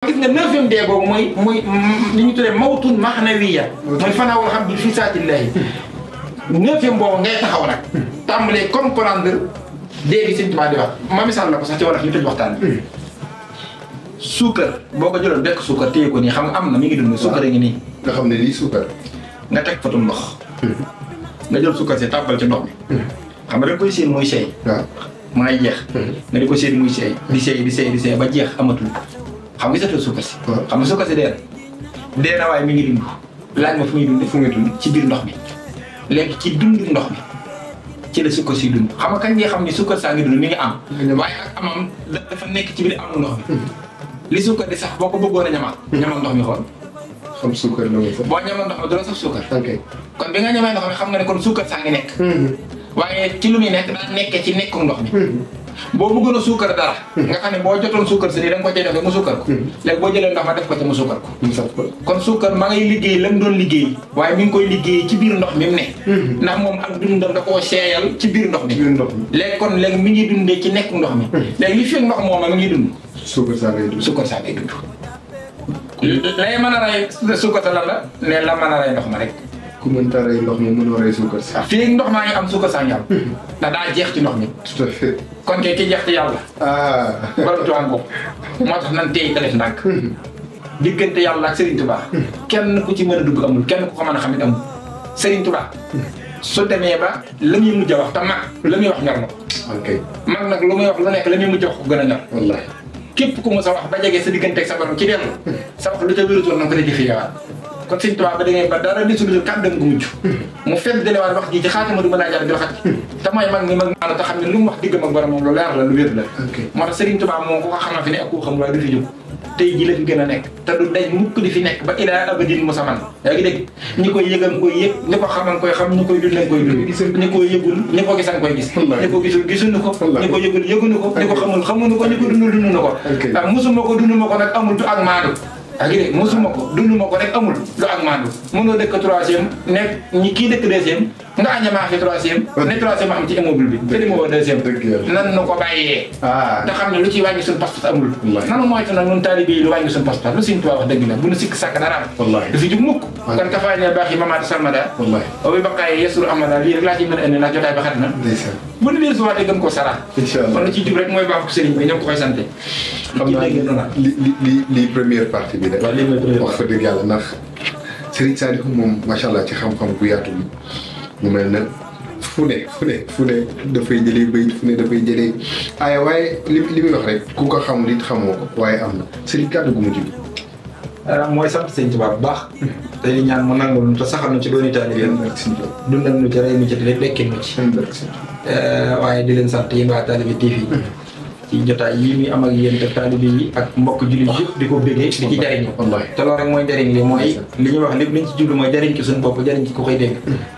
gis nga 9e dee boobu mooy li ñu tuddee mawtun mahnawiya mooy fanaawul xam bi fii saatillahi 9e boobu ngay taxaw nag tàmbalee comprendre dee gi Sëñ Tuubaa di wax ma misaal la ko sax ci wolof ñu tëj waxtaan bi suukar boo ko jëloon bekk suukar téye ko nii xam nga am na mi ngi dund suukar a ngi nii nga xam ne lii suukar nga teg fatum ndox nga jël suukar si tàbbal ci ndox mi xam nga da nga koy séen muy seey waaw ma ngay jeex nga di ko séen muy seey di seey ba jeex amatul xam nga gisatoo suukar si xam nga suukar si dee na waaye mi ngi dund laaj ma fu muy dund ci biir ndox mi léegi ci dund ndox mi ci la suukar si dund xam nga kañ ngay xam ni suukar saa ngi dund mi ngi am waaye ak amam dafa nekk ci biir amu ndox mi li suukar di sax boo ko bëggoon a ñamal ndox mi xool xam suukar la nga sax boo ñamal ndox mi doo sax suukar ok kon bi nga ñamee ndox mi xam nga ne kon suukar saa ngi nekk waaye ci lu muy nekk daa nekkee ci nekkum ndox mi boo bëggoon a suukar dara nga xam ne boo jotoon suukar si nii da nga ko cay defee mu suukar ko léegi boo jëlee ndox ma def ko ci mu suukar ko kon suukar ma ngay liggéey la mu doon liggéey waaye mi ngi koy liggéey ci biir ndox mi mu ne ndax moom ak dundam da koo seeyal ci biir ndox mi léegi kon léegi mi ngi dundee ci nekkum ndox mi léegi li fi ndox moom mi ngi dund suukar saa ngay dund suukar saa ngay dund lay mën a rey suukar sa lan la ne la mën a rey ndox ma rek ku mënta rey ndox mi mënoo rey suukar si fii ndox maa ngi am suukar saa ngi am ndax daa jeex ci ndox mi tout à fait kon kay ki jeex ci yàlla borom tuwaan boobu moo tax nan tey te def ndànk diggante yàlla ak Serigne Touba kenn ku ci mën a dugg amul kenn ku ko mën a xam it amul Serigne Touba su demee ba la muy mujj a wax te mag la muy wax ñor na ko ok mag nag lu muy wax lu nekk la muy mujj a wax ko gën a ñor wallahi képp ku mu sa wax ba jege sa diggante ak sa borom ci dellu sa wax lu ca wérutoon na nga ko dee jëfee yawaat kon Sëñ Tuubaa ba demee ba dara di sulu kàddam gu mujj mu fedd delewaat wax ji ci xaatima du mën a jaar di waxat te mooy mag ni mag maano te xam ne lu mu wax diggam ak borom moom lu leer la lu wér la moo tax Sëriñ Tuubaa moom ku ko xamal fi ne ak ku xam waaye du fi jóg tey ji la fi gën a nekk te du daj mukk di fi nekk ba ilaa abadin musaman yaa ngi dégg ñi koy yëgal koy yëg ñi ko xaman koy xam ñi koy dund koy dund ñi koy yëgul ñi ko gisan koy gis ñi ko gisul gisuñu ko ñi ko yëgul yëguñu ko ñi ko xamul xamuñu ko ñi ko dundul dunduñu ko ndax musuma ko dunduma ko nag amul du ak maadu yaa ngi dégg mosuma ko dunduma ko rek amul lu ak maandu mënoo dëkk 3e nekk ñi kii dëkk 2e nga añamaa fi 3e ne 3e am ci immeuble bi te di ma woo 2e nan nu ko bàyyee te xam ne lu ci wàññi suñu pas-pas amul nanu moytu nag nun taalibe yi lu wàññi suñu pas-pas lu Sëñ Tuubaa wax dëgg la bu nu sikk sàkk dara am du fi jug mukk kon kafaay ne baax yi mamaata salmada o bi baqaay yesuru amada lii rek laa ci mën a indi ndax jotaay ba xat na bu nu dee suwaatee gën koo sara kon lu ci jub rek mooy baaxu sëriñ bi ñoo ko koy sante xam naa li première partie bi rek wax fa dëgg yàlla ndax Serigne Saliou moom macha allah ci xam-xam bu yaatu bi mu mel na fu ne dafay jëlee bayit fu ne dafay jëlee waaye li muy wax rek ku ko xamul it xamoo ko waaye am na Serigne kàddu gu mujj bi mooy sant Sëñ Tuubaa bu baax te di ñaan mu nangul nu te saxal nu ci dooni taalibe dundal nu ci rey nu ci te dekkil nu ci waaye di leen sant yéen waa Talibé TV ci jotaay yi muy am ak yéen te taalibe yi ak mbokk jullit yëpp di ko bégee di ci jariñu te loolu rek mooy njariñ li mooy li ñuy wax lépp liñ ci jublu mooy jariñ ci suñu bopp jariñ ci ku koy dégg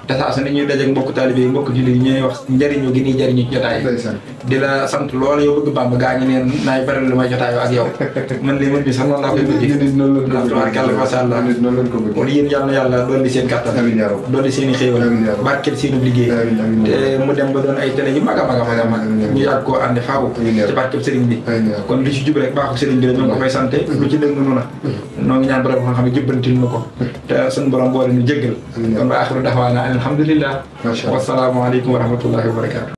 te saa su ne ñuy dajeek mbokk taalibe yi mbokk jullit yi ñooy wax njariñu gi nii jariñu ci jotaay di la sant loolu yow bëgg Bàmba gaa ñi neen naay baral lu may jotaay ak yow man li mën bi sax noonu laa koy bëgg ndax tubaarkàlla masha Allah kon yéen yal na yàlla doon di seen kàttan doon di seen i xéewal barkeel seenu liggéey te mu dem ba doon ay télé yu mag a mag a mag a mag ñu yàgg koo ànde faaw barkeb sëriñ bi kon lu ci jub rek baaxul sëriñ bi la ñoo ngi ko fay sant lu ci dëng nu na noo ngi ñaan borom xam ne jubbantil nu ko te suñu borom boole nu jéggal kon ba axiru daxwaana alhamdulillah wasalaamu aleykum wa rahmatullahi wa barakatu